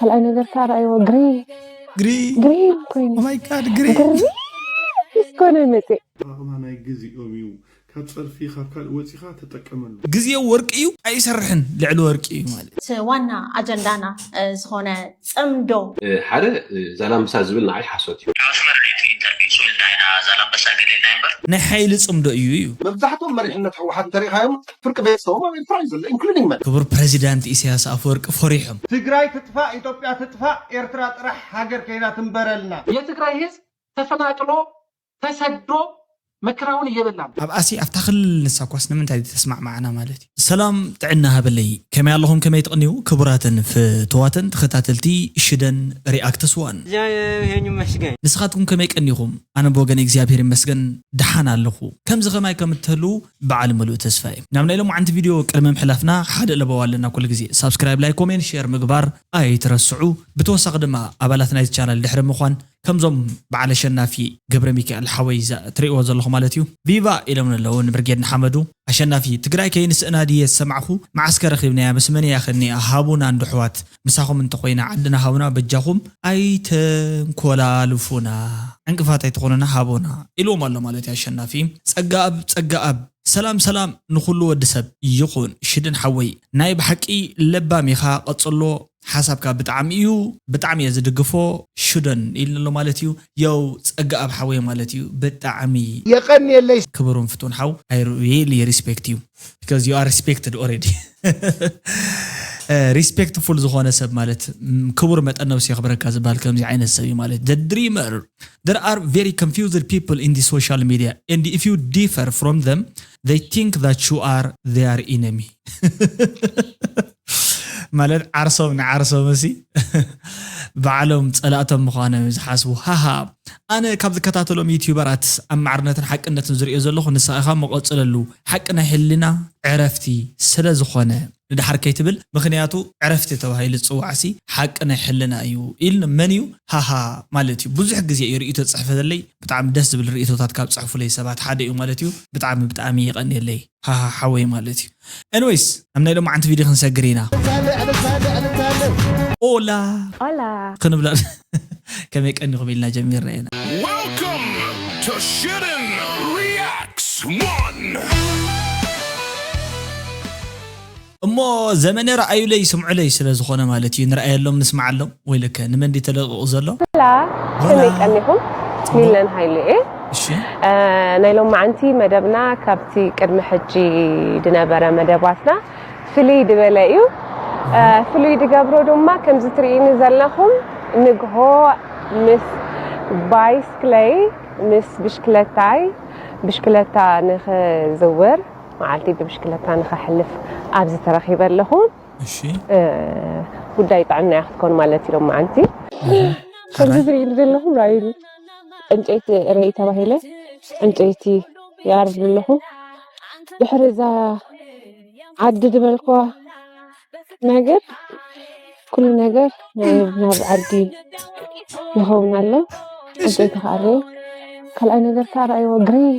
ካልኣይ ነገር ከዓ ረኣይዎ ግሪን ግሪ ግሪን ኮይኑ ማይ ጋድ ግሪ ግሪን ምስ ኮነ መፅእ ኣቕማ ናይ ግዜኦም እዩ። ካብ ፀርፊ ካብ ካልእ ወፂኻ ተጠቀመሉ። ግዜ ወርቂ እዩ ኣይሰርሕን ልዕሊ ወርቂ እዩ ማለት ዋና ኣጀንዳና ዝኾነ ፅምዶ ሓደ ዛላምበሳ ዝብል ንዓይ ሓሶት እዩ። ኣስመራ ኢንተርቪ ስዊልና ኢና ዛላምበሳ ገሊልና እምበር ናይ ሓይሊ ፅምዶ እዩ እዩ መብዛሕትኦም መሪሕነት ህወሓት እንተሪኢኻዮም ፍርቂ ቤተሰቦም ኣብ ኤርትራ እዩ ዘሎ ኢንክሉዲንግ መን ክቡር ፕሬዚዳንት ኢሳያስ ኣፈወርቂ ፈሪሖም ትግራይ ትጥፋእ፣ ኢትዮጵያ ትጥፋእ፣ ኤርትራ ጥራሕ ሃገር ከይና ትንበረልና። የትግራይ ህዝብ ተፈናቅሎ ተሰዶ መከራውን እየበላ ነው። ኣብ ኣሲ ኣብታ ክልል ንሳ ኳስ ንምንታይ ተስማዕማዕና ማለት እዩ ሰላም ጥዕና ሃበለይ ከመይ ኣለኹም ከመይ ትቕንዩ ክቡራትን ፍትዋትን ተኸታተልቲ ሽደን ሪኣክትስ ዋን እግዚአብሔር ይመስገን። ንስኻትኩም ከመይ ቀኒኹም ኣነ ብወገን እግዚኣብሔር ይመስገን ደሓን ኣለኹ ከምዚ ከማይ ከም እትህልዉ በዓል ምሉእ ተስፋ እዩ ናብ ናይ ሎማዓንቲ ቪድዮ ቅድሚ ምሕላፍና ሓደ ለበዋ ኣለና ኩሉ ግዜ ሳብስክራይብ ላይ ኮሜንት ሼር ምግባር ኣይትረስዑ ብተወሳኺ ድማ ኣባላት ናይቲ ቻናል ድሕሪ ምዃን ከምዞም በዓል ኣሸናፊ ገብረ ሚካኤል ሓወይ ትሪእዎ ዘለኹ ማለት እዩ ቪቫ ኢሎም ኣለዉ ንብርጌድ ንሓመዱ ኣሸናፊ ትግራይ ከይንስእና ድየ ዝሰማዕኹ መዓስከ ረኺብናያ ምስ መን እያ ከኒኣ ሃቡና እንዶ ኣሕዋት ምሳኹም እንተኾይና ዓድና ሃቡና በጃኹም ኣይተንኮላልፉና ዕንቅፋት ኣይትኾኑና ሃቡና ኢልዎም ኣሎ ማለት እዩ ኣሸናፊ ጸጋኣብ ጸጋኣብ ሰላም ሰላም ንኹሉ ወዲ ሰብ ይኹን ሽድን ሓወይ ናይ ብሓቂ ለባም ኢኻ ቀጽሎ ሓሳብካ ብጣዕሚ እዩ ብጣዕሚ እየ ዝድግፎ ሽደን ኢልንሎ ማለት እዩ የው ጸጋ ኣብ ሓወይ ማለት እዩ ብጣዕሚ የቐንየለይ። ክብሩን ፍቱን ሓው I really respect you because you are respected already respectful ዝኾነ ሰብ ማለት ክቡር መጠን ነብሲ የኽብረካ ዝበሃል ከምዚ ዓይነት ሰብ እዩ ማለት the dreamer there are very confused people in the social media and if you differ from them they think that you are their enemy ማለት ዓርሶም ንዓርሶም እሲ ባዕሎም ፀላእቶም ምዃኖም ዝሓስቡ ሃሃ ኣነ ካብ ዝከታተሎም ዩትዩበራት ኣብ ማዕርነትን ሓቅነትን ዝሪኦ ዘለኹ ንስኻ ኢኻ መቐፅለሉ ሓቂ ናይ ሕልና ዕረፍቲ ስለ ዝኾነ ንድሓር ከይትብል ምኽንያቱ ዕረፍቲ ተባሂሉ ዝፅዋዕሲ ሓቂ ናይ ሕልና እዩ ኢል መን እዩ ሃሃ ማለት እዩ ብዙሕ ግዜ እዩ ርእይቶ ዝፅሕፈለይ ብጣዕሚ ደስ ዝብል ርእይቶታት ካብ ፅሕፉለይ ሰባት ሓደ እዩ ማለት እዩ ብጣዕሚ ብጣዕሚ ይቐንየለይ ሃሃ ሓወይ ማለት እዩ ኤንዌይስ ኣብ ናይ ሎማዓንቲ ቪድዮ ክንሰግር ኢና ኦላ ኦላ ክንብላ ከመይ ቀኒኹም ኢልና ጀሚርና ኢና Welcome to Shooting Reacts One. እሞ ዘመነ ረኣዩለይ ስምዑለይ ስለ ዝኾነ ማለት እዩ ንረኣየሎም ንስማዓሎም ወይ ልከ ንመንዲ ተለቂቑ ዘሎ ላ ከመይ ቀኒኹም ሚለን ሃይሉ እየ እሺ ናይ ሎማዓንቲ መደብና ካብቲ ቅድሚ ሕጂ ዝነበረ መደባትና ፍልይ ዝበለ እዩ ፍልይ ዝገብሮ ድማ ከምዚ ትርእኒ ዘለኹም ንግሆ ምስ ባይስክለይ ምስ ብሽክለታይ ብሽክለታ ንኽዝውር መዓልቲ ብብሽክለታ ንኸሕልፍ ኣብዚ ተረኺበ ኣለኹ እሺ ጉዳይ ጥዕና እያ ክትኮን ማለት ኢሎም መዓንቲ ከምዚ ትርኢ ዘለኹም ራእዩ ዕንጨይቲ ርእይ ተባሂለ ዕንጨይቲ ይኣርድ ኣለኹ ድሕሪ እዛ ዓዲ ዝበልክዋ ነገር ኩሉ ነገር ናብ ዓዲ ይኸውን ኣሎ ዕንጨይቲ ከዓ ርእዩ ካልኣይ ነገር ከዓ ራእይዎ ግሪን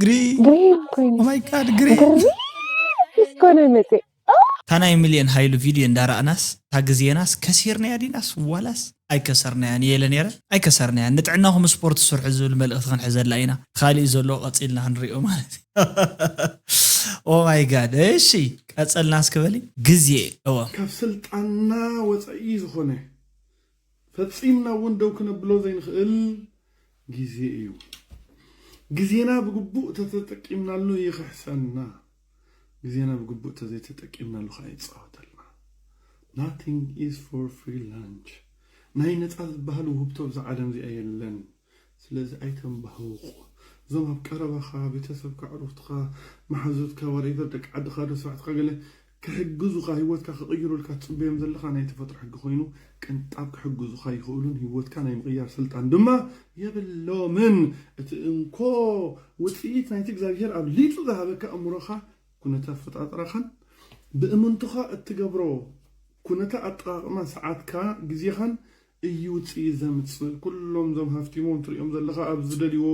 ግሪ ግሪን ኮይኑ ማይ ጋድ ግሪ ግሪን ምስ ኮነ መፅእ እታ ናይ ሚልዮን ሃይሉ ቪድዮ እንዳረኣናስ እታ ግዜናስ ከሲርናያ ዲናስ ዋላስ ኣይከሰርናያን እየ ኢለ ነይረ ኣይከሰርናያን ንጥዕናኹም ስፖርት ስርሑ ዝብል መልእኽቲ ክንሕዘላ ኢና ካሊእ ዘሎ ቀፂልና ክንሪኦ ማለት እዩ ኦማይ ጋድ እሺ ቀፀልና እስክበሊ ግዜ እወ ካብ ስልጣንና ወፃኢ ዝኾነ ፈፂምና እውን ደው ክነብሎ ዘይንኽእል ግዜ እዩ ግዜና ብግቡእ ተተጠቂምናሉ ይኽሕሰና ግዜና ብግቡእ ተዘይተጠቂምናሉ ከዓ ይፃወተልና Nothing is for free lunch ናይ ነፃ ዝበሃል ውህብቶ ብዛ ዓለም እዚኣ የለን ስለዚ ኣይተንባህውቑ እዞም ኣብ ቀረባኻ ቤተሰብካ ዕሩፍትኻ መሓዙትካ whatever ደቂ ዓድኻ ዶ ሰባዕትኻ ገለ ክሕግዙኻ ህይወትካ ክቕይሩልካ ትፅበዮም ዘለኻ ናይ ተፈጥሮ ሕጊ ኮይኑ ቅንጣብ ክሕግዙኻ ይኽእሉን ህይወትካ ናይ ምቕያር ስልጣን ድማ የብሎምን እቲ እንኮ ውፅኢት ናይቲ እግዚኣብሔር ኣብሊፁ ዝሃበካ እምሮኻ ኩነተ ኣፈጣጥራኻን ብእምንቶኻ እትገብሮ ኩነተ ኣጠቓቕማ ሰዓትካ ግዜኻን እዩ ውፅኢት ዘምፅእ ኩሎም ዞም ሃፍቲሞም ትሪኦም ዘለኻ ኣብ ዝደልይዎ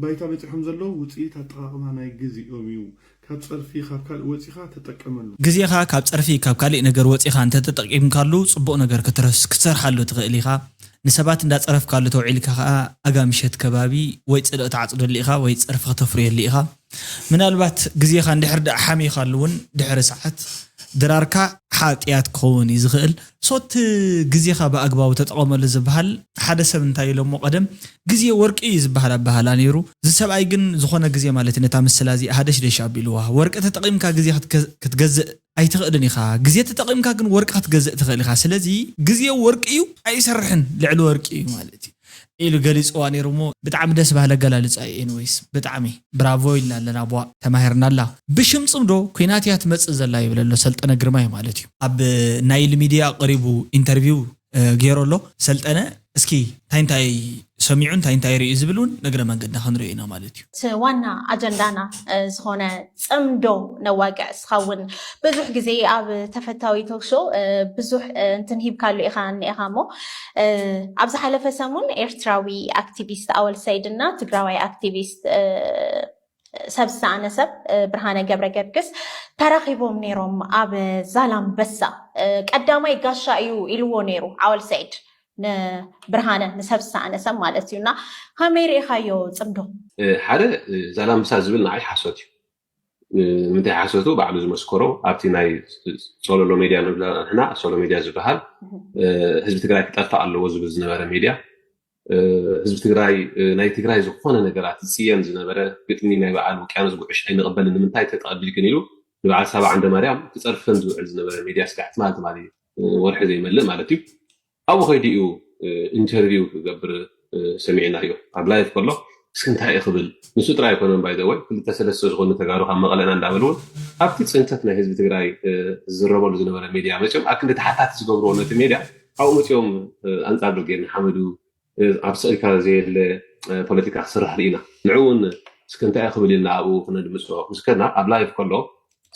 ባይታ በፂሖም ዘለዉ ውፅኢት ኣጠቓቕማ ናይ ግዜኦም እዩ ካብ ጸርፊ ካብ ካልእ ወጺኻ ተጠቀመሉ። ግዜኻ ካብ ጸርፊ ካብ ካልእ ነገር ወጺኻ እንተተጠቂምካሉ ጽቡቕ ነገር ክትረስ ክትሰርሓሉ ትኽእል ኢኻ። ንሰባት እንዳጸረፍካሉ ተውዒልካ ከኣ ኣጋ ምሸት ከባቢ ወይ ጽልእ ትዓጽደሉ ኢኻ ወይ ጸርፊ ከተፍርየሉ ኢኻ። ምናልባት ግዜኻ እንድሕር ደኣ ሓሚኻሉ እውን ድሕሪ ሰዓት ድራርካ ሓጥያት ክኸውን እዩ ዝኽእል። ሶት ግዜኻ ብኣግባቡ ተጠቐመሉ ዝበሃል ሓደ ሰብ እንታይ ኢሎሞ ቀደም ግዜ ወርቂ እዩ ዝበሃል ኣበሃላ ነይሩ። እዚ ሰብኣይ ግን ዝኾነ ግዜ ማለት እዩ ነታ ምስላ እዚኣ ሃደሽደሽ ኣቢልዋ። ወርቂ ተጠቒምካ ግዜ ክትገ- ክትገዝእ ኣይትኽእልን ኢኻ። ግዜ ተጠቒምካ ግን ወርቂ ክትገዝእ ትኽእል ኢኻ። ስለዚ ግዜ ወርቂ እዩ ኣይሰርሕን ልዕሊ ወርቂ እዩ ማለት እዩ ኢሉ ገሊፅዋ ነይሩ እሞ ብጣዕሚ ደስ ባህሊ ኣገላልፃ እዩ። ኤንወይስ ብጣዕሚ ብራቮ ኢልና ኣለና። ቧ ተማሂርና ኣላ። ብሽም ፅምዶ ኩናት እያ ትመፅእ ዘላ ይብል ኣሎ ሰልጠነ ግርማይ ማለት እዩ። ኣብ ናይል ሚድያ ቀሪቡ ኢንተርቪው ገይሩ ኣሎ ሰልጠነ። እስኪ እንታይ እንታይ ሰሚዑ እንታይ እንታይ ርእዩ ዝብል እውን ንእግረ መንገድና ክንሪኦ ኢና ማለት እዩ። እቲ ዋና ኣጀንዳና ዝኾነ ፅምዶ ነዋቅዕ እስኻ እውን ብዙሕ ግዜ ኣብ ተፈታዊ ቶክሾ ብዙሕ እንትን ሂብካሉ ኢኻ እኒኢኻ እሞ ኣብ ዝሓለፈ ሰሙን ኤርትራዊ ኣክቲቪስት ኣወል ሰይድ እና ትግራዋይ ኣክቲቪስት ሰብ ዝሰኣነ ሰብ ብርሃነ ገብረ ገርግስ ተራኺቦም ነይሮም ኣብ ዛላምበሳ። ቀዳማይ ጋሻ እዩ ኢልዎ ነይሩ ኣወል ሰይድ ንብርሃነ ንሰብ ዝሰኣነ ሰብ ማለት እዩ። እና ከመይ ርኢኻዮ ፅምዶ? ሓደ ዛላምበሳ ዝብል ንዓይ ሓሶት እዩ። ንምንታይ ሓሶቱ ባዕሉ ዝመስከሮ ኣብቲ ናይ ሶሎሎ ሜድያ ንብላ ንሕና ሶሎ ሜድያ ዝበሃል ህዝቢ ትግራይ ክጠፍእ ኣለዎ ዝብል ዝነበረ ሜድያ ህዝቢ ትግራይ ናይ ትግራይ ዝኾነ ነገራት ዝፅየን ዝነበረ ግጥሚ ናይ በዓል ውቅያኖስ ጉዕሽ ኣይንቕበልን ንምንታይ ተተቐቢልክን ኢሉ ንበዓል ሳባ ዓንደ ማርያም ክፀርፈን ዝውዕል ዝነበረ ሜድያ ስጋዕ ትማል ትማሊ ወርሒ ዘይመልእ ማለት እዩ ኣብኡ ከይዱ እዩ ኢንተርቪው ክገብር ሰሚዕናዮ ኣብ ላይፍ ከሎ እስኪ እንታይ እዩ ክብል ንሱ ጥራይ ኣይኮነን ባይዘወይ ክልተ ሰለስተ ዝኾኑ ተጋሩ ካብ መቐለና እንዳበሉ እውን ኣብቲ ፅንተት ናይ ህዝቢ ትግራይ ዝዝረበሉ ዝነበረ ሜድያ መፅኦም ኣክንዲ ተሓታቲ ዝገብርዎ ነቲ ሜድያ ኣብኡ መፅኦም ኣንፃር ብርጌድ ንሓመዱ ኣብ ስእልካ ዘየለ ፖለቲካ ክስራሕ ርኢና ንዑ እውን እስኪ እንታይ ክብል ኢልና ኣብኡ ክነድምፆ ምስ ከድና ኣብ ላይፍ ከሎ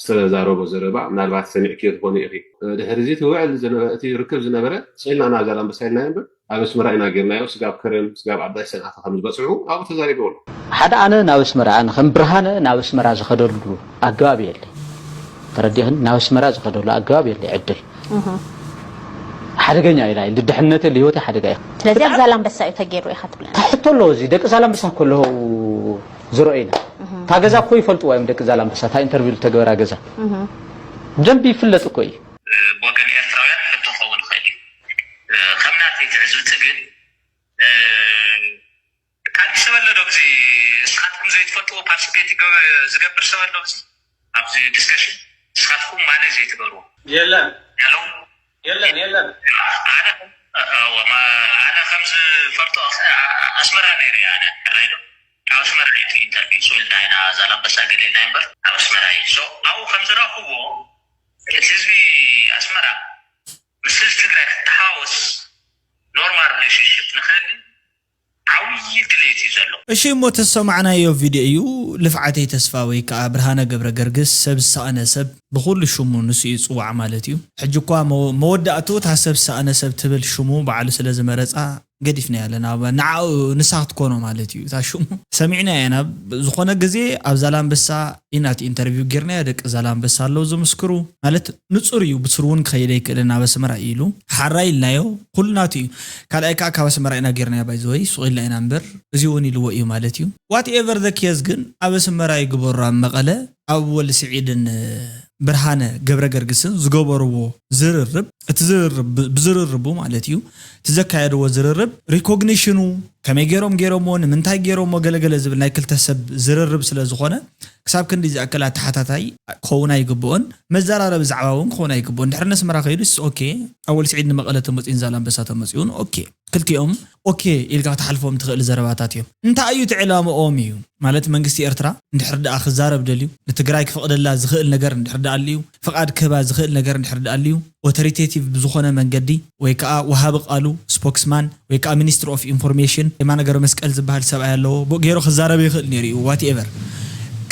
ዝተዛረቦ ዘረባ ምናልባት ሰሚዕክዮ ትኾኒ ኢኺ ድሕሪ እዚ ትውዕል እቲ ርክብ ዝነበረ ስኢልና ናብ ዛላምበሳ ኢልናዮ እምበር ኣብ ኣስመራ ኢና ጌርናዮ ስጋብ ከረን ስጋብ ዓባይ ሰንዓፈ ከም ዝበፅሑ ኣብኡ ተዛሪቡ ኣሎ ሓደ ኣነ ናብ ኣስመራ ኣነ ከም ብርሃነ ናብ ኣስመራ ዝኸደሉ ኣገባብ የለ ተረዲኽን ናብ ኣስመራ ዝኸደሉ ኣገባብ የለ ዕድል ሓደገኛ ኢላ ኢሉ ድሕነተይ ህይወተይ ሓደጋ እዩ ስለዚ ኣብ ዛላምበሳ እዩ ተገይሩ ኢኻ ትብለና ሕቶ ኣለዎ እዚ ደቂ ዛላምበሳ ከለዉ ዝረኦይና እታ ገዛ እኮ ይፈልጥዋ እዮም ደቂ ዛላምበሳ እታ ኢንተርቪው ዝተገበራ ገዛ ብደንቢ ይፍለጥ እኮ እዩ ብወገን ኤርትራውያን ሕቶ ክኸውን ይኽእል እዩ ከም ናተይ ትዕዝብቲ ግን ካልእ ሰብ ኣሎ ዶ ግዜ እስኻትኩም ዘይትፈልጥዎ ፓርቲስፔት ዝገብር ሰብ ኣሎ ግዜ ኣብዚ ዲስከሽን እስኻትኩም ማኔጅ ዘይትገብርዎ የለን የለን የለን ኣነ ኣነ ከም ዝፈልጦ ኣስመራ ነይረ ኣነ ሕራይ ዶ ካብ ኣስመራ እዩ ኢንተርቪው ስዊልና ኢና ዛላምበሳ ገሊልና እምበር ኣብ ኣስመራ እዩ ኣብኡ ከም ዝረኽብዎ እቲ ህዝቢ ኣስመራ ምስ ህዝቢ ትግራይ ክተሓዋወስ ኖርማል ሪሌሽንሽፕ ንክህሊ ዓብዪ ድሌት እዩ ዘሎ። እሺ እሞ እቲ ዝሰማዕናዮ ቪድዮ እዩ። ልፍዓተይ ተስፋ ወይ ከዓ ብርሃነ ገብረ ገርግስ ሰብ ዝሰኣነ ሰብ ብኹሉ ሽሙ ንሱ እዩ ዝፅዋዕ ማለት እዩ። ሕጂ እኳ መወዳእትኡ እታ ሰብ ዝሰኣነ ሰብ ትብል ሽሙ ባዕሉ ስለ ዝመረፃ ገዲፍናያ ኣለና። ንዓኡ ንሳ ክትኮኖ ማለት እዩ እታ ሽሙ ሰሚዕናያ ኢና። ዝኾነ ግዜ ኣብ ዛላምበሳ ኢና እቲ ኢንተርቪው ጌርናዮ ደቂ ዛላምበሳ ኣለዉ ዝምስክሩ ማለት ንፁር እዩ ብስሩ እውን ክኸይድ ኣይክእልን ኣብ ኣስመራ እዩ ኢሉ ሓራይ ኢልናዮ ኩሉ ናቱ እዩ ካልኣይ ከዓ ካብ ኣስመራ ኢና ጌርናዮ ባይዘወይ ሱቕ ኢልና ኢና እምበር እዚ እውን ኢልዎ እዩ ማለት እዩ whatever the case ግን ኣብ ኣስመራ ይግበሩ ኣብ መቐለ ኣብ ወል ስዒድን ብርሃነ ገብረ ገርግስን ዝገበርዎ ዝርርብ እቲ ዝርርብ ብዝርርቡ ማለት እዩ እቲ ዘካየድዎ ዝርርብ recognition ኡ ከመይ ገይሮም ገይሮሞ ንምንታይ ገይሮሞ ገለገለ ዝብል ናይ ክልተ ሰብ ዝርርብ ስለ ዝኾነ ክሳብ ክንዲ ዝኣክል ኣተሓታታይ ክኸውን ኣይግብኦን መዘራረቢ ዛዕባ እውን ክኸውን ኣይግብኦን ድሕሪ ነስመራ ከይዱ ኦኬ ኣወል ስዒድ ንመቐለ ተመፅኡን ዛላንበሳ ተመፅኡን ኦኬ ክልቲኦም ኦኬ ኢልካ ክትሓልፎም ትኽእል ዘረባታት እዮም እንታይ እዩ እቲ ዕላምኦም እዩ ማለት መንግስቲ ኤርትራ እንድሕር ደኣ ክዛረብ ደልዩ ንትግራይ ክፈቕደላ ዝኽእል ነገር እንድሕር ደኣ ኣልዩ ፍቓድ ክህባ ዝኽእል ነገር እንድሕር ደኣ ኣልዩ ኦቶሪቴቲቭ ብዝኾነ መንገዲ ወይ ከዓ ወሃቢ ቃሉ ስፖክስማን ወይ ከዓ ሚኒስትሪ ኦፍ ኢንፎርሜሽን የማነ ገብረመስቀል ዝበሃል ሰብኣይ ኣለዎ ብኡ ገይሩ ክዛረብ ይኽእል ነይሩ እዩ ዋትኤቨር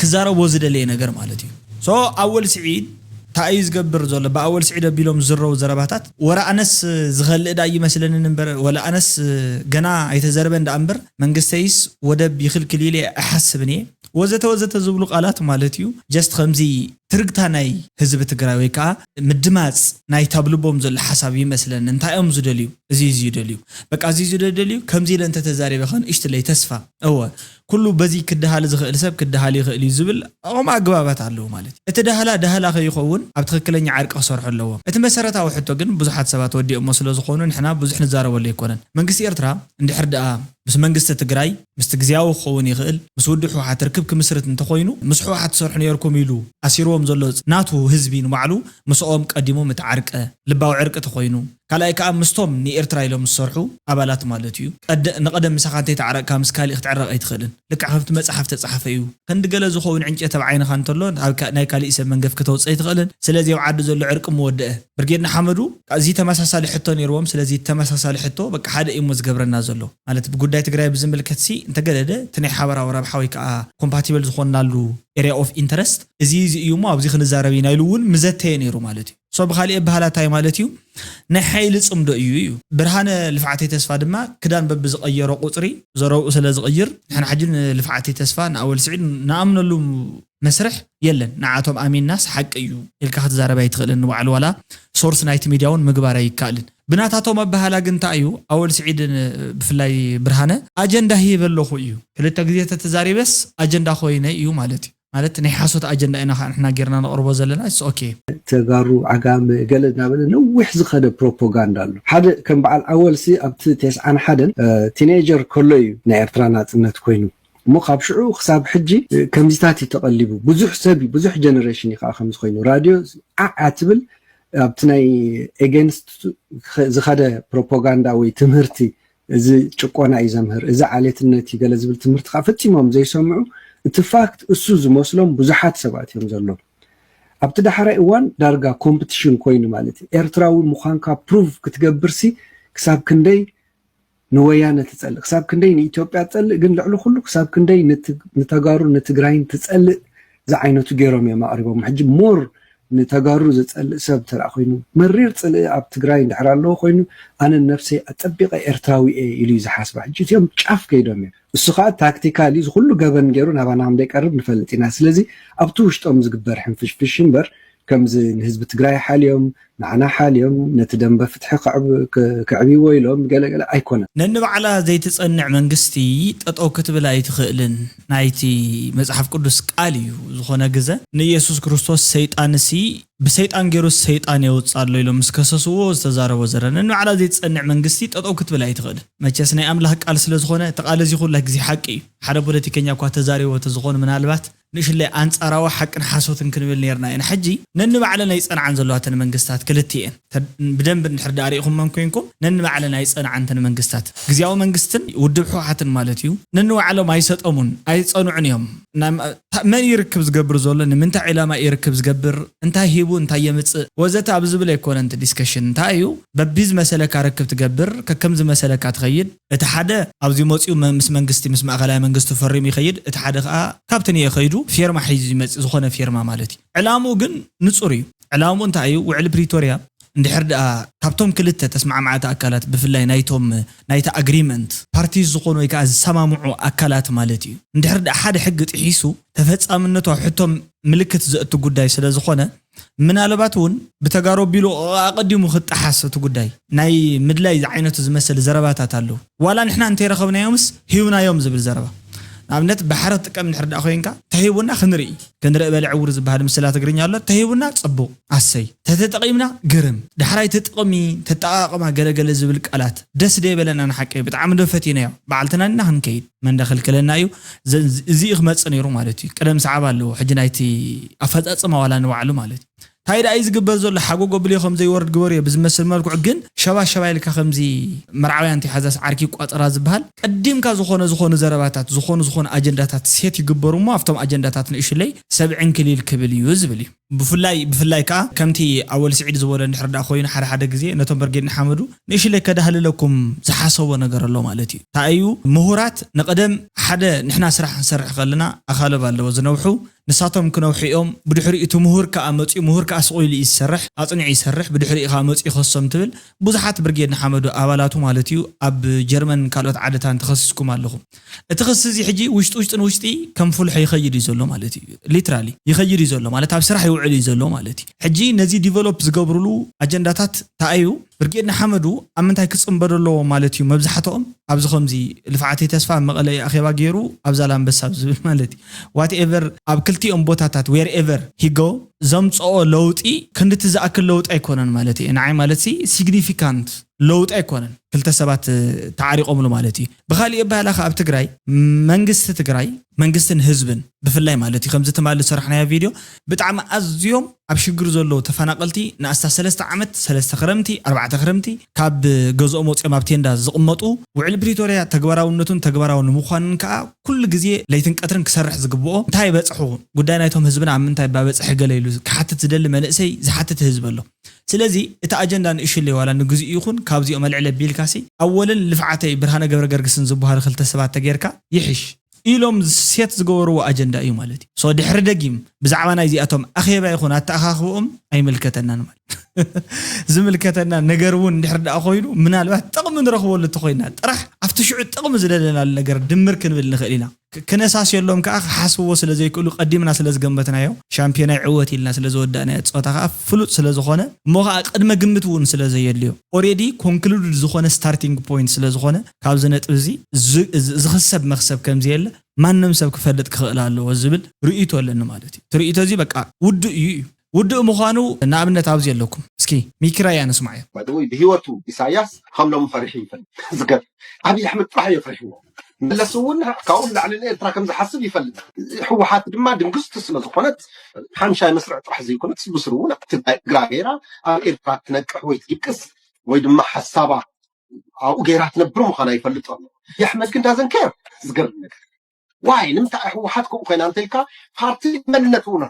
ክዛረቦ ዝደለየ ነገር ማለት እዩ so ኣወል ስዒድ እንታይ እዩ ዝገብር ዘሎ ብኣወል ስዒድ ኣቢሎም ዝዝረቡ ዘረባታት ወረ ኣነስ ዝኸልእ ዳ ይመስለንን እምበር ወላ ኣነስ ገና ኣይተዘረበን ዳ እምበር መንግስተይስ ወደብ ይኽልክል ኢለ ኣይሓስብን እየ ወዘተ ወዘተ ዝብሉ ቃላት ማለት እዩ። ጀስት ከምዚ ትርግታ ናይ ህዝቢ ትግራይ ወይ ከዓ ምድማፅ ናይ ታብ ልቦም ዘሎ ሓሳብ ይመስለኒ። እንታይ እዮም ዝደልዩ? እዚ እዚ ይደልዩ። በቃ እዚ እዚ ደልዩ። ከምዚ ኢለ እንተተዛሪበ ከ ንእሽትለይ ተስፋ፣ እወ፣ ኩሉ በዚ ክደሃል ዝኽእል ሰብ ክደሃል ይኽእል እዩ ዝብል ኣቕም ኣግባባት ኣለዉ ማለት እዩ። እቲ ዳህላ ዳህላ ከይኸውን ኣብ ትኽክለኛ ዕርቂ ክሰርሑ ኣለዎም። እቲ መሰረታዊ ሕቶ ግን ብዙሓት ሰባት ወዲኦሞ ስለ ዝኾኑ ንሕና ብዙሕ ንዛረበሉ ኣይኮነን። መንግስቲ ኤርትራ እንድሕር ደኣ ምስ መንግስቲ ትግራይ ምስቲ ግዝያዊ ክኸውን ይኽእል ምስ ውድብ ህወሓት ርክብ ክምስርት እንተኾይኑ ምስ ህወሓት ትሰርሑ ነርኩም ኢሉ ኣሲርዎም ዘሎ ናቱ ህዝቢ ንባዕሉ ምስኦም ቀዲሙ ምተዓርቀ ልባዊ ዕርቂ ተኾይኑ ካልኣይ ከዓ ምስቶም ንኤርትራ ኢሎም ዝሰርሑ ኣባላት ማለት እዩ። ቀደ- ንቐደም ምሳኻ እንተይተዓረቕካ ምስ ካሊእ ክትዕረቕ ኣይትኽእልን። ልክዕ ከምቲ መፅሓፍ ተፃሓፈ እዩ። ክንዲ ገለ ዝኸውን ዕንጨት ኣብ ዓይንኻ እንተሎ ኣብ ካ- ናይ ካሊእ ሰብ መንገፍ ክተውፅእ ኣይትኽእልን። ስለዚ ኣብ ዓዲ ዘሎ ዕርቂ ምወደአ። ብርጌድ ንሓመዱ እዚ ተመሳሳሊ ሕቶ ነይርዎም። ስለዚ ተመሳሳሊ ሕቶ በቃ ሓደ እዩ እሞ ዝገብረና ዘሎ ማለት ብጉዳይ ትግራይ ብዝምልከት ሲ እንተገደደ እቲ ናይ ሓበራዊ ረብሓ ወይ ከዓ ኮምፓቲብል ዝኾንናሉ ኤሪያ ኦፍ ኢንተረስት እዚ እዚ እዩ እሞ ኣብዚ ክንዛረብ ኢና ኢሉ እውን ምዘተየ ነይሩ ማለት እዩ። ሶ ብካሊእ ኣበሃህላ እንታይ ማለት እዩ? ናይ ሓይሊ ፅምዶ እዩ እዩ። ብርሃነ ልፍዓተይ ተስፋ ድማ ክዳን በብዝቐየሮ ቁፅሪ ዘረብኡ ስለ ዝቕይር ንሕና ሕጂ ንልፍዓተይ ተስፋ ንኣወል ስዒድ ንኣምነሉ መስርሕ የለን። ንዓቶም ኣሚንናስ ሓቂ እዩ ኢልካ ክትዛረብ ኣይትኽእልን። ንባዕሉ ዋላ ሶርስ ናይቲ ሚድያ እውን ምግባር ኣይከኣልን። ብናታቶም ኣበሃህላ ግን እንታይ እዩ? ኣወል ስዒድን ብፍላይ ብርሃነ ኣጀንዳ ሂበ ኣለኹ እዩ። ክልተ ግዜ ተተዛሪበስ ኣጀንዳ ኮይነ እዩ ማለት እዩ። ማለት ናይ ሓሶት ኣጀንዳ ኢና ከዓ ንሕና ጌርና ነቕርቦ ዘለና። ኦኬ። ተጋሩ ዓጋመ ገለ እናበለ ነዊሕ ዝኸደ ፕሮፓጋንዳ ኣሎ። ሓደ ከም በዓል ኣወልሲ ኣብቲ ተስዓን ሓደን ቲኔጀር ከሎ እዩ ናይ ኤርትራ ናፅነት ኮይኑ እሞ ካብ ሽዑ ክሳብ ሕጂ ከምዚታት እዩ ተቐሊቡ። ብዙሕ ሰብ እዩ ብዙሕ ጀነሬሽን እዩ ከዓ ከምዚ ኮይኑ ራድዮ ዓዓ ትብል ኣብቲ ናይ ኤጌንስት ዝኸደ ፕሮፓጋንዳ ወይ ትምህርቲ እዚ ጭቆና እዩ ዘምህር፣ እዚ ዓሌትነት እዩ ገለ ዝብል ትምህርቲ ከዓ ፈፂሞም ዘይሰምዑ እቲ ፋክት እሱ ዝመስሎም ብዙሓት ሰባት እዮም ዘለዉ። ኣብቲ ዳሕራይ እዋን ዳርጋ ኮምፕቲሽን ኮይኑ ማለት እዩ። ኤርትራዊ ምዃንካ ፕሩቭ ክትገብርሲ ክሳብ ክንደይ ንወያነ ትፀልእ፣ ክሳብ ክንደይ ንኢትዮጵያ ትፀልእ፣ ግን ልዕሊ ኩሉ ክሳብ ክንደይ ንተጋሩ ንትግራይን ትፀልእ ዝዓይነቱ ገይሮም እዮም ኣቕሪቦም። ሕጂ ሞር ንተጋሩ ዝፀልእ ሰብ ተደኣ ኮይኑ መሪር ፅልኢ ኣብ ትግራይ እንድሕር ኣለዎ ኮይኑ ኣነ ነብሰይ ኣፀቢቐ ኤርትራዊ እየ ኢሉ እዩ ዝሓስባ። ሕጂ እቲኦም ጫፍ ከይዶም እዮም። እሱ ከዓ ታክቲካሊ እዚ ኩሉ ገበን ገይሩ ናባና ከም ዘይቀርብ ንፈልጥ ኢና። ስለዚ ኣብቲ ውሽጦም ዝግበር ሕንፍሽፍሽ እምበር ከምዚ ንህዝቢ ትግራይ ሓልዮም ንዓና ሓልዮም ነቲ ደንበ ፍትሒ ክዕብይዎ ኢሎም ገለገለ ኣይኮነን። ነንባዕላ ዘይትጸንዕ መንግስቲ ጠጠው ክትብል ኣይትኽእልን። ናይቲ መጽሓፍ ቅዱስ ቃል እዩ። ዝኾነ ግዘ ንኢየሱስ ክርስቶስ ሰይጣንሲ ብሰይጣን ገይሩ ሰይጣን የውፅእ ኣሎ ኢሎም ምስ ከሰስዎ ዝተዛረቦ ዘረ ነንባዕላ ዘይትጸንዕ መንግስቲ ጠጠው ክትብል ኣይትኽእልን። መቸስ ናይ ኣምላኽ ቃል ስለ ዝኾነ እቲ ቃል እዚ ኩላ ግዜ ሓቂ እዩ። ሓደ ፖለቲከኛ እኳ ተዛሪቦ ተዝኾኑ ምናልባት ንእሽለይ ኣንጻራዊ ሓቅን ሓሶትን ክንብል ነርና ኢና። ሕጂ ነንባዕለን ኣይጸንዓን ዘለዋ እተን መንግስታት ክልቲኤን። ብደንቢ እንድሕር ደኣ ሪኢኹመን ኮይንኩም ነንባዕለን ኣይጸንዓን እተን መንግስታት። ግዝያዊ መንግስትን ውድብ ህወሓትን ማለት እዩ። ነንባዕሎም ኣይሰጠሙን ኣይጸንዑን እዮም። መን እዩ ርክብ ዝገብር ዘሎ? ንምንታይ ዕላማ እዩ ርክብ ዝገብር? እንታይ ሂቡ እንታይ የምጽእ? ወዘተ ኣብ ዝብል ኣይኮነን እቲ ዲስከሽን። እንታይ እዩ በቢ ዝመሰለካ ርክብ ትገብር፣ ከከም ዝመሰለካ ትኸይድ። እቲ ሓደ ኣብዚ መፂኡ ምስ መንግስቲ ምስ ማእኸላይ መንግስቲ ፈሪሙ ይኸይድ፣ እቲ ሓደ ከዓ ካብቲ ንየ ከይዱ ፌርማ ሒዙ ይመፅእ፣ ዝኾነ ፌርማ ማለት እዩ። ዕላምኡ ግን ንፁር እዩ። ዕላምኡ እንታይ እዩ? ውዕሊ ፕሪቶርያ እንድሕር ደኣ ካብቶም ክልተ ተስማዕማዕቲ ኣካላት ብፍላይ ናይቶም ናይቲ ኣግሪመንት ፓርቲስ ዝኾኑ ወይ ከዓ ዝሰማምዑ ኣካላት ማለት እዩ እንድሕር ደኣ ሓደ ሕጊ ጥሒሱ ተፈፃምነቱ ኣብ ሕቶ ምልክት ዘእቱ ጉዳይ ስለ ዝኾነ ምናልባት እውን ብተጋሩ ኣቢሉ ኣቐዲሙ ክጠሓስ እቲ ጉዳይ ናይ ምድላይ ዝዓይነቱ ዝመስል ዘረባታት ኣለዉ። ዋላ ንሕና እንተይረኸብናዮምስ ሂብናዮም ዝብል ዘረባ። ንኣብነት ባሕሪ ትጥቀም እንድሕር ደኣ ኮይንካ ተሂቡና ክንርኢ ክንርኢ በለ ዕውር ዝበሃል ምስላ ትግርኛ ኣሎ። ተሂቡና ፅቡቕ ኣሰይ፣ ተተጠቒምና ግርም፣ ዳሕራይ እቲ ጥቕሚ ተጠቓቕማ ገለገለ ዝብል ቃላት ደስ ዶ ይበለና? ንሓቂ ብጣዕሚ ዶ ፈቲናዮ? በዓልትና ኢና ክንከይድ መን ዶ ክልክለና እዩ? እዚ እዩ ክመፅእ ነይሩ ማለት እዩ። ቅደም ሰዓብ ኣለዎ ሕጂ ናይቲ ኣፈፃፅማ ዋላ ንባዕሉ ማለት እዩ። እንታይ ደኣ እዩ ዝግበር ዘሎ? ሓጎ ጎብልዮ ከም ዘይወርድ ግበርዮ ብዝመስል መልክዑ ግን ሸባ ሸባ ኢልካ ከምዚ መርዓውያ እንተይሓዛስ ዓርኪ ይቋፀራ ዝበሃል ቀዲምካ ዝኾነ ዝኾኑ ዘረባታት ዝኾኑ ዝኾኑ ኣጀንዳታት ሴት ይግበሩ እሞ ኣብቶም ኣጀንዳታት ንእሽለይ ሰብ ዕንክሊል ክብል እዩ ዝብል እዩ። ብፍላይ ብፍላይ ከዓ ከምቲ ኣወል ስዒድ ዝበሎ እንድሕር ደኣ ኮይኑ ሓደ ሓደ ግዜ ነቶም ብርጌድ ንሓመዱ ንእሽለይ ከዳህልለኩም ዝሓሰቦ ነገር ኣሎ ማለት እዩ። እንታይ እዩ? ምሁራት ንቐደም ሓደ ንሕና ስራሕ ክንሰርሕ ከለና ኣኻልብ ኣለዎ ዝነውሑ፣ ንሳቶም ክነውሑ እዮም። ብድሕሪኡ እቲ ምሁር ከዓ መፅኡ፣ ምሁር ከዓ ስቕ ኢሉ እዩ ዝሰርሕ፣ ኣፅኒዑ ይሰርሕ፣ ብድሕሪኡ ከዓ መፅኡ ይኸሶም ትብል ብዙሓት ብርጌድ ንሓመዱ ኣባላቱ ማለት እዩ ኣብ ጀርመን ካልኦት ዓድታን ተኸሲስኩም ኣለኹም። እቲ ክሲ እዚ ሕጂ ውሽጢ ውሽጢ ንውሽጢ ከም ፍልሖ ይኸይድ እዩ ዘሎ ማለት እዩ። ሊትራሊ ይኸይድ እዩ ዘሎ ማለት ኣብ ስራሕ ይውዕል እዩ ዘሎ ማለት እዩ። ሕጂ ነዚ ዲቨሎፕ ዝገብርሉ ኣጀንዳታት እንታይ እዩ? ብርጌድ ንሓመዱ ኣብ ምንታይ ክፅምበዱ ኣለዎ ማለት እዩ? መብዛሕትኦም ኣብዚ ከምዚ ልፍዓተይ ተስፋ ኣብ መቐለ ኣኼባ ገይሩ ኣብ ዛላንበሳ ኣብ ዝብል ማለት እዩ። ዋትኤቨር ኣብ ክልቲኦም ቦታታት ዌርኤቨር ሂጎ ዘምፅኦ ለውጢ ክንድቲ ዝኣክል ለውጢ ኣይኮነን ማለት እዩ። ንዓይ ማለት ሲ ሲግኒፊካንት ለውጢ ኣይኮነን። ክልተ ሰባት ተዓሪቆምሉ ማለት እዩ። ብካሊእ ኣባህላ ከ ኣብ ትግራይ መንግስቲ ትግራይ መንግስትን ህዝብን ብፍላይ ማለት እዩ ከምዚ ትማሊ ዝሰራሕናዮ ቪድዮ ብጣዕሚ ኣዝዮም ኣብ ሽግር ዘለዉ ተፈናቀልቲ ንኣስታ ሰለስተ ዓመት ሰለስተ ክረምቲ ኣርባዕተ ክረምቲ ካብ ገዝኦም ወፂኦም ኣብ ቴንዳ ዝቕመጡ ውዕል ፕሪቶርያ ተግባራውነቱን ተግባራዊ ንምዃንን ከዓ ኩሉ ግዜ ለይትን ቀትርን ክሰርሕ ዝግብኦ እንታይ በፅሑ ጉዳይ ናይቶም ህዝብና ኣብ ምንታይ ባበፅሐ ገለ ኢሉ ክሓትት ዝደሊ መንእሰይ ዝሓትት ህዝቢ ኣሎ። ስለዚ እቲ ኣጀንዳ ንእሽለይ ዋላ ንግዚኡ ይኹን ካብዚኦም ኣልዕል ኣቢልካሲ ኣወልን ልፍዓተይ ብርሃነ ገብረ ገርግስን ዝበሃሉ ክልተ ሰባት ተጌርካ ይሕሽ ኢሎም ሴት ዝገበርዎ ኣጀንዳ እዩ ማለት እዩ። ሶ ድሕሪ ደጊም ብዛዕባ ናይዚኣቶም ኣኼባ ይኹን ኣተኣኻኽብኦም ኣይምልከተናን ማለት ዝምልከተና ነገር እውን እንድሕር ደኣ ኮይኑ ምናልባት ጥቕሚ ንረኽበሉ እንተኮይና ጥራሕ ኣብቲ ሽዑ ጥቕሚ ዝደለናሉ ነገር ድምር ክንብል ንኽእል ኢና። ክነሳስየሎም ከዓ ክሓስብዎ ስለ ዘይክእሉ ቀዲምና ስለ ዝገመትናዮ ሻምፒዮና ይዕወት ኢልና ስለ ዝወዳእናዮ ፀወታ ከዓ ፍሉጥ ስለ ዝኾነ እሞ ከዓ ቅድመ ግምት እውን ስለ ዘየድልዮ ኦሬዲ ኮንክሉድድ ዝኾነ ስታርቲንግ ፖይንት ስለ ዝኾነ ካብዚ ነጥብ እዚ ዝኽሰብ መኽሰብ ከምዘየለ ማንም ሰብ ክፈልጥ ክኽእል ኣለዎ ዝብል ርእይቶ ኣለኒ ማለት እዩ። እቲ ርእይቶ እዚ በቃ ውዱእ እዩ እዩ ውዱእ ምዃኑ ንኣብነት ኣብዚ ኣለኩም እስኪ ሚኪራይ ኣነስማዓዮ። ብህይወቱ ኢሳያስ ከም ሎም ፈሪሑ ይፈልጥ ዝገብ ኣብይ ኣሕመድ ጥራሕ እዮ ፈሪሕዎ መለስ እውን ካብኡ ላዕሊ ንኤርትራ ከም ዝሓስብ ይፈልጥ ህወሓት ድማ ድንግስቲ ስለ ዝኾነት ሓምሻይ መስርዕ ጥራሕ ዘይኮነት ብስሩ እውን ትግራይ እግራ ገይራ ኣብ ኤርትራ ትነቅሕ ወይ ትድቅስ ወይ ድማ ሓሳባ ኣብኡ ገይራ ትነብር ምዃና ይፈልጥ ኣሎ የሕመድ ግን ዳዘን ኬር ዝገርም ነገር ዋይ ንምንታይ ህወሓት ከምኡ ኮይና እንተልካ ፓርቲ መንነት እውን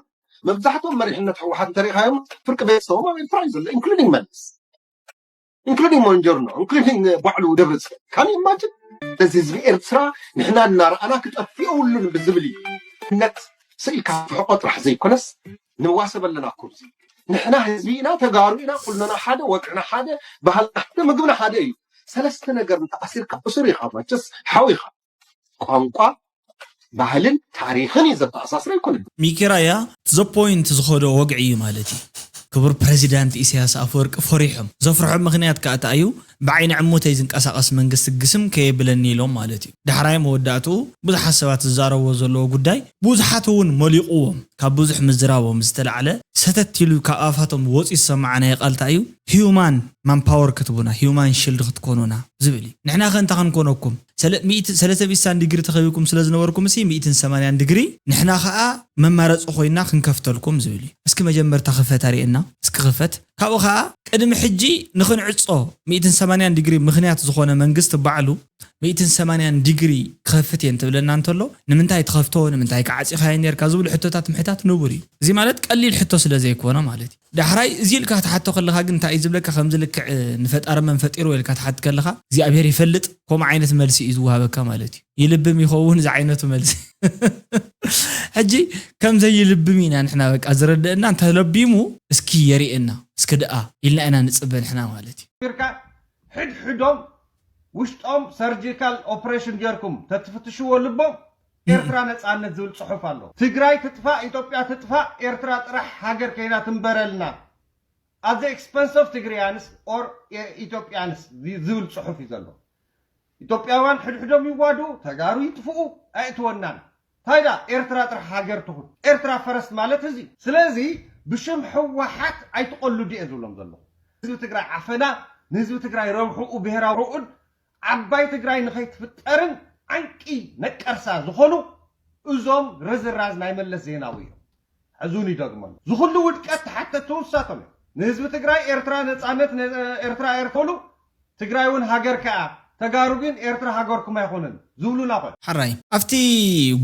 መብዛሕትኦም መሪሕነት ህወሓት እንተሪኢኻዮም ፍርቂ ቤተሰቦም ኣብ ኤርትራ እዩ ዘሎ including መለስ including ሞንጀርኖ including ባዕሉ ደብረፅዮን can you imagine እዚ ህዝቢ ኤርትራ ንሕና እናረኣና ክጠፍእ የብሉን ብዝብል እዩ ነት ስኢልካ ትሕቆ ጥራሕ ዘይኮነስ ንዋሰብ ኣለና እኮ እዚ ንሕና ህዝቢ ኢና ተጋሩ ኢና ኩልና ሓደ ወግዕና ሓደ ባህልና ሓደ ምግብና ሓደ እዩ ሰለስተ ነገር እንተኣሲርካ እሱር ኢኻ መቸስ ሓው ኢኻ ቋንቋ ባህልን ታሪኽን እዩ ዘተኣሳስር ኣይኮነን። ሚኪራያ to the point ዝኸዶ ወግዒ እዩ ማለት እዩ። ክቡር ፕረዚዳንት ኢሳያስ ኣፈወርቂ ፈሪሖም ዘፍርሖም ምኽንያት ከኣ እንታይ እዩ? ብዓይኒ ዕሙተይ ዝንቀሳቐስ መንግስቲ ግስም ከየብለኒ ኢሎም ማለት እዩ። ዳሕራይ መወዳእትኡ ብዙሓት ሰባት ዝዛረብዎ ዘለዎ ጉዳይ ብዙሓት እውን መሊቕዎም ካብ ብዙሕ ምዝራቦም ዝተላዕለ ሰተት ኢሉ ካብ ኣፋቶም ወፂኡ ዝሰማዓናዮ ቃል እንታይ እዩ? human manpower ክትቡና human shield ክትኮኑና ዝብል እዩ። ንሕና ከ እንታይ ክንኮነኩም ሰለተ ቢሳን ዲግሪ ተኸቢብኩም ስለ ዝነበርኩም ሲ ሚእትን ሰማንያን ዲግሪ ንሕና ኸዓ መማረፂ ኮይና ክንከፍተልኩም ዝብል እዩ። እስኪ መጀመርታ ክፈት ኣርእየና እስኪ ክፈት ካብኡ ኸዓ ቅድሚ ሕጂ ንኽንዕፆ ሚእትን ሰማንያን ዲግሪ ምኽንያት ዝኾነ መንግስቲ ባዕሉ ሚእትን ሰማንያን ዲግሪ ክኸፍት እየ እንትብለና እንተሎ ንምንታይ ትኸፍቶ ንምንታይ ከዓፂኻዮ ነርካ ዝብሉ ሕቶታት ምሕታት ንቡር እዩ። እዚ ማለት ቀሊል ሕቶ ስለ ዘይኮነ ማለት እዩ። ዳሕራይ እዚ ኢልካ ክትሓቶ ከለኻ ግን እንታይ እዩ ዝብለካ ከምዚ ልክዕ ንፈጣሪ መን ፈጢርዎ ኢልካ ትሓት ከለኻ እግዚኣብሔር ይፈልጥ ከምኡ ዓይነት መልሲ እዩ ዝወሃበካ ማለት እዩ። ይልብም ይኸውን እዚ ዓይነቱ መልሲ ሕጂ ከም ዘይልብም ኢና ንሕና በቃ ዝረደአና እንተለቢሙ እስኪ የርእየና እስኪ ደኣ ኢልና ኢና ንፅበ ንሕና ማለት እዩ። ቢርካ ሕድሕዶም ውሽጦም ሰርጂካል ኦፕሬሽን ጌርኩም ተትፍትሽዎ ልቦም ኤርትራ ነፃነት ዝብል ፅሑፍ ኣሎ። ትግራይ ትጥፋእ፣ ኢትዮጵያ ትጥፋእ፣ ኤርትራ ጥራሕ ሃገር ከይና ትንበረልና at the expense of ትግሪያንስ or ኢትዮጵያንስ ዝብል ፅሑፍ እዩ ዘሎ። ኢትዮጵያውያን ሕድሕዶም ይዋዱ፣ ተጋሩ ይጥፍኡ፣ ኣእትወናን ታይዳ ኤርትራ ጥራሕ ሃገር ትኹን ኤርትራ ፈረስት ማለት እዚ ስለዚ ብሽም ህወሓት ኣይትቐልዱ እየ ዝብሎም ዘለኹ ህዝቢ ትግራይ ዓፈና ንህዝቢ ትግራይ ረብሕኡ ብሄራዊ ርኡን ዓባይ ትግራይ ንኸይትፍጠርን ዓንቂ ነቀርሳ ዝኾኑ እዞም ርዝራዝ ናይ መለስ ዜናዊ እዮም ሕዚ እውን ይደግመሉ ዝኹሉ ውድቀት ተሓተቲ ንሳቶም እዮም ንህዝቢ ትግራይ ኤርትራ ነፃነት ኤርትራ ኤርትሉ ትግራይ እውን ሃገር ከኣ ተጋሩ ግን ኤርትራ ሃገርኩም ኣይኮነን ዝብሉና ኾ ሓራይ ኣብቲ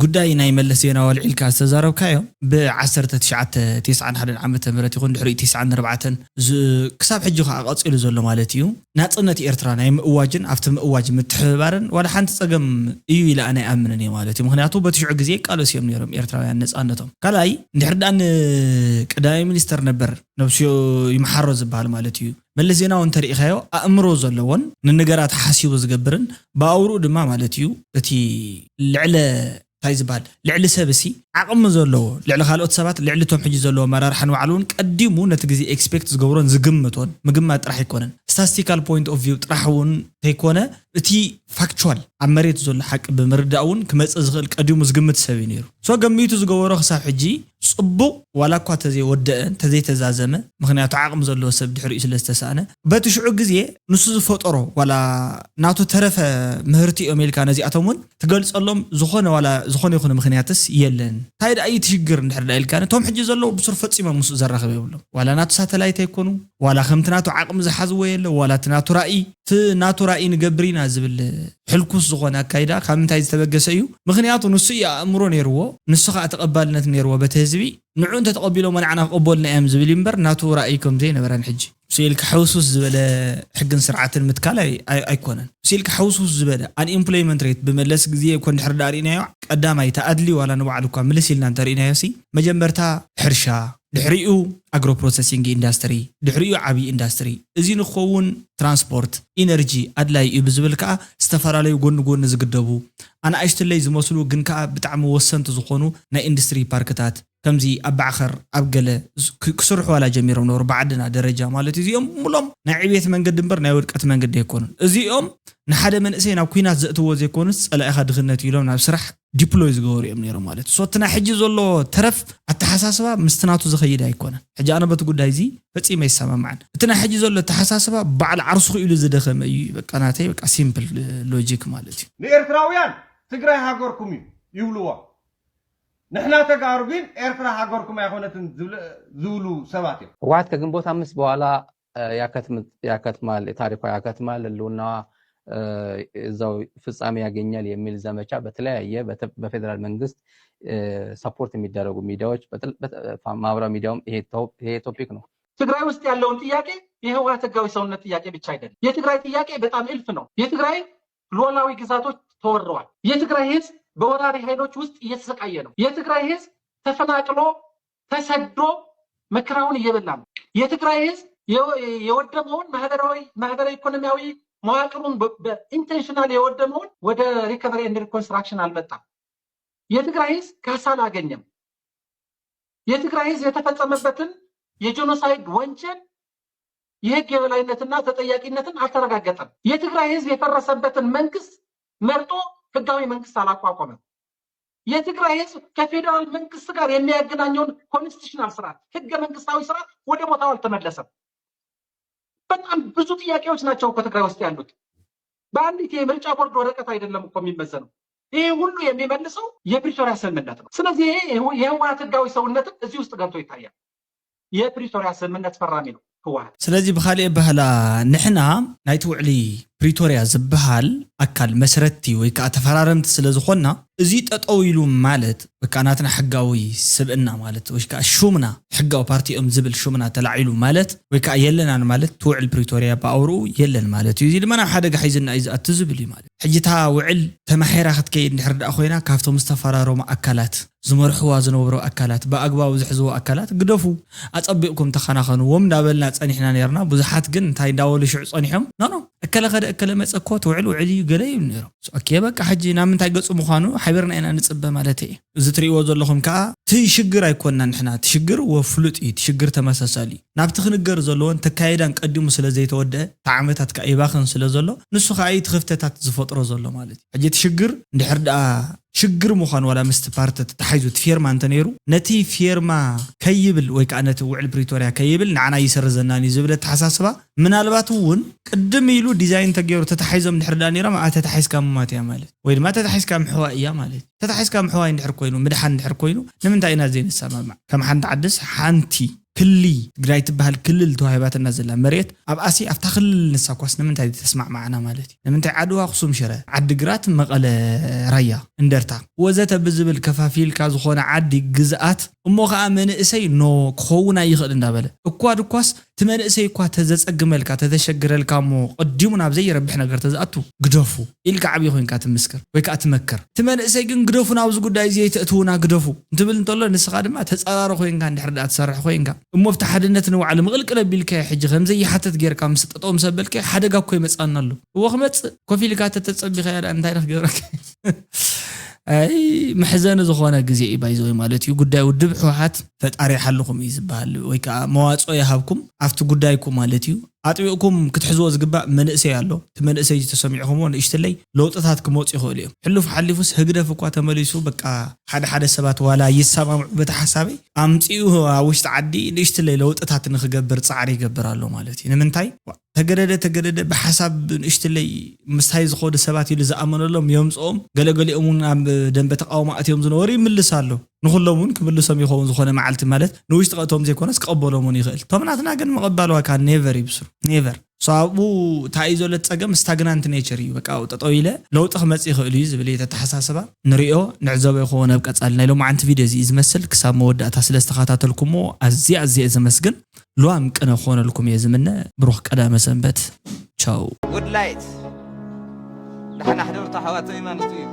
ጉዳይ ናይ መለስ ዜናዊ ኣልዒልካ ዝተዛረብካዮ ብ1991 ዓመተ ምህረት ይኹን ድሕሪ 94 ዝ- ክሳብ ሕጂ ከዓ ቀፂሉ ዘሎ ማለት እዩ። ናፅነት ኤርትራ ናይ ምእዋጅን ኣብቲ ምእዋጅ ምትሕብባርን ዋላ ሓንቲ ፀገም እዩ ኢለ ኣነ ኣይኣምንን እየ ማለት እዩ። ምክንያቱ በቲ ሽዑ ግዜ ይቃለሱ እዮም ነይሮም ኤርትራውያን ነፃነቶም። ካልኣይ እንድሕር ደኣ ንቀዳማይ ሚኒስተር ነበር ነብስዮ ይምሓሮ ዝበሃል ማለት እዩ መለስ ዜናዊ እንተሪኢኻዮ ኣእምሮ ዘለዎን ንነገራት ሓሲቡ ዝገብርን ብኣውርኡ ድማ ማለት እዩ እቲ ልዕለ እንታይ ዝበሃል ልዕሊ ሰብ እሲ ዓቕሚ ዘለዎ ልዕሊ ካልኦት ሰባት ልዕሊ እቶም ሕጂ ዘለዎ ኣመራርሓ ንባዕሉ እውን ቀዲሙ ነቲ ግዜ ኤክስፔክት ዝገብሮን ዝግምቶን ምግማት ጥራሕ ኣይኮነን። ስታስቲካል ፖይንት ኦፍ ቪው ጥራሕ እውን እንተይኮነ እቲ ፋክቹዋል ኣብ መሬት ዘሎ ሓቂ ብምርዳእ እውን ክመፅእ ዝኽእል ቀዲሙ ዝግምት ሰብ እዩ ነይሩ። ሶ ገሚቱ ዝገበሮ ክሳብ ሕጂ ፅቡቕ ዋላ እኳ ተዘይወደአ ተዘይተዛዘመ ምክንያቱ ዓቕሚ ዘለዎ ሰብ ድሕሪኡ ስለ ዝተሰኣነ በቲ ሽዑ ግዜ ንሱ ዝፈጠሮ ዋላ ናቱ ተረፈ ምህርቲ እዮም ኢልካ ነዚኣቶም እውን ትገልፀሎም ዝኾነ ዋላ ዝኾነ ይኹን ምክንያትስ የለን። እንታይ ደኣ እዩ እቲ ሽግር እንድሕር ደኣ ኢልካ ነቶም ሕጂ ዘለዉ ብሱር ፈፂሞም ምስኡ ዘራኽብ የብሎም። ዋላ ናቱ ሳተላይት ኣይኮኑ ዋላ ከምቲ ናቱ ዓቕሚ ዝሓዝዎ የለ ዋላ እቲ ናቱ ራእይ እቲ ናቱ ራእይ ንገብር ኢና ዝብል ሕልኩስ ዝኾነ ኣካይዳ ካብ ምንታይ ዝተበገሰ እዩ? ምክንያቱ ንሱ እዩ ኣእምሮ ነይርዎ፣ ንሱ ከዓ ተቐባልነት ነይርዎ በቲ ህዝቢ። ንዑ እንተተቐቢሎሞ ንዓና ክቕበሉና እዮም ዝብል እዩ እምበር ናቱ ራእይ ከም ዘይነበረን ሕጂ ስኢልካ ሕውስውስ ዝበለ ሕግን ስርዓትን ምትካል ኣይ- ኣይ- ኣይኮነን። ስኢልካ ሕውስውስ ዝበለ ኣንኤምፕሎይመንት ሬት ብመለስ ግዜ እኮ እንድሕር ዳ ርኢናዮ ቀዳማይ ተኣድሊ ዋላ ንባዕሉ እኳ ምልስ ኢልና እንተርኢናዮ ሲ መጀመርታ ሕርሻ ድሕሪኡ ኣግሮ ፕሮሰሲንግ ኢንዳስትሪ ድሕሪኡ ዓብዪ ኢንዳስትሪ እዚ ንክኸውን ትራንስፖርት ኢነርጂ ኣድላይ እዩ ብዝብል ከዓ ዝተፈላለዩ ጎኒ ጎኒ ዝግደቡ ኣናእሽትለይ ዝመስሉ ግን ከዓ ብጣዕሚ ወሰንቲ ዝኾኑ ናይ ኢንዱስትሪ ፓርክታት ከምዚ ኣብ ባዕኸር ኣብ ገለ ዝ- ክ- ክስርሑ ዋላ ጀሚሮም ነበሩ ብዓድና ደረጃ ማለት እዩ እዚኦም ሙሎም ናይ ዕብየት መንገዲ እምበር ናይ ውድቀት መንገዲ ኣይኮኑን እዚኦም ንሓደ መንእሰይ ናብ ኩናት ዘእትዎ ዘይኮኑስ ፀላኢኻ ድኽነት እዩ ኢሎም ናብ ስራሕ ዲፕሎይ ዝገበሩ እዮም ነይሮም ማለት እዩ። ሶ እቲ ናይ ሕጂ ዘሎ ተረፍ ኣተሓሳስባ ምስቲ ናቱ ዝኸይድ ኣይኮነን። ሕጂ ኣነ በቲ ጉዳይ እዚ ፈፂመ ይሰማማዕን። እቲ ናይ ሕጂ ዘሎ ኣተሓሳስባ በዓል ዓርሱ ክኢሉ ዝደኸመ እዩ። በቃ ናተይ በቃ ሲምፕል ሎጂክ ማለት እዩ። ንኤርትራውያን ትግራይ ሃገርኩም እዩ ይብልዎ። ንሕና ተጋሩ ግን ኤርትራ ሃገርኩም ኣይኮነትን ዝብሉ- ዝብሉ ሰባት እዮም። ህወሓት ከግንቦት አምስት በኋላ ያከትማል፣ ታሪኳ ያከትማል፣ ህልውናዋ እዛው ፍጻሜ ያገኛል የሚል ዘመቻ በተለያየ በፌዴራል መንግስት ሰፖርት የሚደረጉ ሚዲያዎች ማህበራዊ ሚዲያውም ይሄ ቶፒክ ነው። ትግራይ ውስጥ ያለውን ጥያቄ የህወሓት ህጋዊ ሰውነት ጥያቄ ብቻ አይደለም። የትግራይ ጥያቄ በጣም እልፍ ነው። የትግራይ ሉዓላዊ ግዛቶች ተወረዋል። የትግራይ ህዝብ በወራሪ ኃይሎች ውስጥ እየተሰቃየ ነው። የትግራይ ህዝብ ተፈናቅሎ ተሰዶ መከራውን እየበላ ነው። የትግራይ ህዝብ የወደመውን ማህበራዊ ማህበራዊ ኢኮኖሚያዊ መዋቅሩን በኢንቴንሽናል የወደመውን ወደ recovery and reconstruction አልመጣም። የትግራይ ህዝብ ካሳ አላገኘም። የትግራይ ህዝብ የተፈጸመበትን የጄኖሳይድ ወንጀል የህግ የበላይነትና ተጠያቂነትን አልተረጋገጠም። የትግራይ ህዝብ የፈረሰበትን መንግስት መርጦ ህጋዊ መንግስት አላቋቋመም። የትግራይ ህዝብ ከፌዴራል መንግስት ጋር የሚያገናኘውን ኮንስቲቱሽናል ስርዓት ህገ መንግስታዊ ስርዓት ወደ ቦታው አልተመለሰም። በጣም ብዙ ጥያቄዎች ናቸው እኮ ትግራይ ውስጥ ያሉት። በአንዲት የምርጫ ቦርድ ወረቀት አይደለም እኮ የሚመዘነው። ይሄ ሁሉ የሚመልሰው የፕሪቶሪያ ስምምነት ነው። ስለዚህ ይሄ የህወሓት ህጋዊ ሰውነትም እዚህ ውስጥ ገብቶ ይታያል። የፕሪቶሪያ ስምምነት ፈራሚ ነው ህወሓት። ስለዚህ ብካልእ ኣባህላ ንሕና ናይቲ ውዕሊ ፕሪቶርያ ዝበሃል ኣካል መስረትቲ ወይ ከዓ ተፈራረምቲ ስለ ዝኾንና እዚ ጠጠው ኢሉ ማለት ወይ ከዓ ናትና ሕጋዊ ስብእና ማለት ወይ ከዓ ሹምና ሕጋዊ ፓርቲ እዮም ዝብል ሹምና ተላዒሉ ማለት ወይ ከዓ የለናን ማለት እቲ ውዕል ፕሪቶርያ ብኣውርኡ የለን ማለት እዩ። እዚ ድማ ናብ ሓደጋ ሒዝና እዩ ዝኣቱ ዝብል እዩ ማለት ሕጂ እታ ውዕል ተማሒራ ክትከይድ እንድሕር ደኣ ኮይና ካብቶም ዝተፈራረሙ ኣካላት ዝመርሕዋ ዝነበሩ ኣካላት ብኣግባቡ ዝሕዝዎ ኣካላት ግደፉ ኣፀቢቕኩም ተኸናኸንዎም እንዳበልና ፀኒሕና ነርና። ብዙሓት ግን እንታይ እንዳበሉ ሽዑ ፀኒሖም ኖኖ እከለ ከደ እከለ መፀ እኮ ትውዕል ውዕል እዩ ገለ ይብሉ ነይሮም። ኦኬ በቃ ሕጂ ናብ ምንታይ ገፁ ምዃኑ ሓቢርና ኢና ንፅበ ማለት እየ። እዚ ትሪእዎ ዘለኹም ከዓ እቲ ሽግር ኣይኮንና ንሕና እቲ ሽግር ወፍሉጥ እዩ እቲ ሽግር ተመሳሳሊ እዩ። ናብቲ ክንገር ዘለዎን ተካየዳን ቀዲሙ ስለ ዘይተወደአ እቲ ዓመታት ከዓ ይባኽን ስለ ዘሎ ንሱ ከዓ እዩ እቲ ክፍተታት ዝፈጥሮ ዘሎ ማለት እዩ። ሕጂ እቲ ሽግር እንድሕር ደኣ ሽግር ምዃን ዋላ ምስቲ ፓርቲ ተታሒዙ እቲ ፌርማ እንተነይሩ ነቲ ፌርማ ከይብል ወይ ከዓ ነቲ ውዕል ፕሪቶርያ ከይብል ንዓና ይሰርዘናን እዩ ዝብል ኣተሓሳስባ ምናልባት እውን ቅድም ኢሉ ዲዛይን ተገይሩ ተታሒዞም እንድሕር ደኣ ነይሮም ኣ ተታሒዝካ ምማት እያ ማለት ወይ ድማ ተታሒዝካ ምሕዋእ እያ ማለት እዩ። ተታሒዝካ ምሕዋይ እንድሕር ኮይኑ ምድሓን እንድሕር ኮይኑ ንምንታይ ኢና ዘይንሰማማዕ? ከም ሓንቲ ዓድስ ሓንቲ ክሊ ትግራይ ትበሃል ክልል ተዋሂባትና ዘላ መሬት ኣብኣሲ ኣብታ ክልል ንሳ ኳስ ንምንታይ ተስማዕማዕና ማለት እዩ? ንምንታይ ዓድዋ፣ ኣኽሱም፣ ሽረ፣ ዓድግራት፣ መቐለ፣ ራያ፣ እንደርታ ወዘተ ብዝብል ከፋፊልካ ዝኾነ ዓዲ ግዝኣት እሞ ከዓ መንእሰይ ኖ ክኸውን ኣይኽእል እንዳበለ እኳ ድኳስ እቲ መንእሰይ እኳ ተዘፀግመልካ ተዘሸግረልካ እሞ ቅዲሙ ናብ ዘይረብሕ ነገር ተዝኣቱ ግደፉ ኢልካ ዓብዪ ኮይንካ ትምስክር ወይ ከዓ ትመክር። እቲ መንእሰይ ግን ግደፉ ናብዚ ጉዳይ እዚ ኣይተእትውና ግደፉ እንትብል እንተሎ ንስኻ ድማ ተፃራሪ ኮይንካ እንድሕር ደኣ ትሰርሕ ኮይንካ እሞ ኣብቲ ሓድነት ንባዕሉ ምቕልቅል ኣቢልካዮ ሕጂ ከምዘይሓተት ጌርካ ምስ ጠጠው ምስ ኣበልካዮ ሓደጋ እኮ ይመፅኣና ኣሎ። እዎ ክመፅእ ኮፍ ኢልካ ተተፀቢኻዮ ደኣ እንታይ ንክገብረካ ኣይ መሕዘኒ ዝኾነ ግዜ እዩ ባይዘወይ ማለት እዩ። ጉዳይ ውድብ ህወሓት ፈጣሪ ይሓልኹም እዩ ዝበሃል ወይ ከዓ መዋፅኦ ይሃብኩም ኣብቲ ጉዳይኩም ማለት እዩ። ኣጥቢቕኩም ክትሕዝዎ ዝግባእ መንእሰይ ኣሎ። እቲ መንእሰይ እዚ ተሰሚዕኹምዎ ንእሽትለይ ለውጥታት ክመፁ ይኽእሉ እዮም። ሕሉፍ ሓሊፉስ ህግደፍ እኳ ተመሊሱ በቃ ሓደ ሓደ ሰባት ዋላ ይሰማምዑ በቲ ሓሳበይ ኣምፅኡ ኣብ ውሽጢ ዓዲ ንእሽትለይ ለውጥታት ንክገብር ፃዕሪ ይገብር ኣሎ ማለት እዩ። ንምንታይ ተገደደ ተገደደ ብሓሳብ ንእሽትለይ ምስታይ ዝኾዱ ሰባት ኢሉ ዝኣመነሎም የምፅኦም። ገለገሊኦም እውን ኣብ ደንበ ተቃውሞ ኣትዮም ዝነበሩ ይምልስ ኣሎ። ንኩሎም እውን ክምልሶም ይኸውን ዝኾነ መዓልቲ ማለት ንውሽጢ ቀቶም ዘይኮነስ ክቐበሎም እውን ይኽእል። እቶም ናትና ግን ምቕባል ዋካ ኔቨር ይብስሩ ኔቨር። So ኣብኡ እንታይ እዩ ዘሎ ጸገም ስታግናንት ኔቸር እዩ። በቃ ኣብኡ ጠጠው ኢለ ለውጢ ክመጽእ ይኽእል እዩ ዝብል እዩ ተተሓሳስባ። ንሪኦ ንዕዘቦ ይኸውን ኣብ ቀጻሊ ናይ ሎማዓንቲ ቪድዮ እዚ እዩ ዝመስል። ክሳብ መወዳእታ ስለ ዝተኸታተልኩሞ ኣዝየ ኣዝየ እየ ዘመስግን። ሉዋም ቅነ ክኾነልኩም እየ ዝምነ። ብሩኽ ቀዳመ ሰንበት። ቻው። Good light ንሓና ሕደርቶ ኣሕዋተይ ማለት እዩ።